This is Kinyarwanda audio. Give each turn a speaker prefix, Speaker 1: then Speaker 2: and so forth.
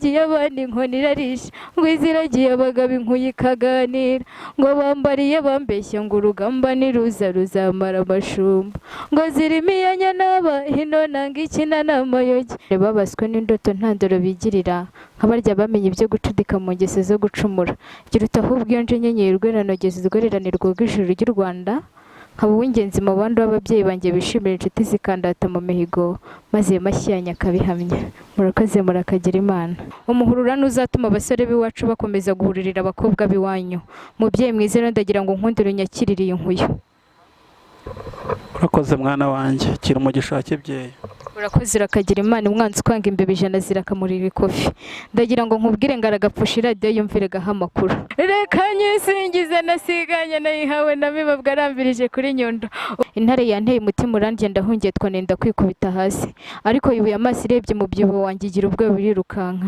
Speaker 1: Iziragiye abana inkoni irarisha, ngo iziragiye abagabo inkuye ikaganira, ngo bambariye bambeshya ngo urugamba niruza ruzamara amashumba, ngo zirimo iyanya n'aba hino nanga ikina n'amayogi. Babaswe n'indoto nta ndoro bigirira, nka barya bamenye ibyo gucudika mu ngeso zo gucumura. Gira uti ahubwo iyo nje nyenyeye urweranogeza urwererane rwoga ijuru ry'u Rwanda, nkaba uw'ingenzi mu bandi b'ababyeyi banjye bishimira inshuti zikandata mu mihigo, maze ayo mashyi yanyu akabihamya. Murakoze, murakagira Imana. Umuhurura ntuzatuma abasore b'iwacu bakomeza guhuririra abakobwa b'iwanyu. Mubyeyi mwiza rero, ndagira ngo nkundire unyakirire iyi nkuyo.
Speaker 2: Urakoze mwana wanjye, kira umugisha wa kibyeyi.
Speaker 1: Urakoze, urakagira Imana. Umwanzi ukanga imbeba 100 zirakamurira ikofi. Ndagira ngo nkubwire ngo aragapfusha iradiyo yumvire gaha amakuru. Reka nyisingize nasiganye nayihawe na mibabwe arambirije kuri Nyundo. Intare yanteye umutima urandya, ndahungetwa nenda kwikubita hasi, ariko yubuye amaso irebye umubyibuho wanjye igira ubwoba irirukanka.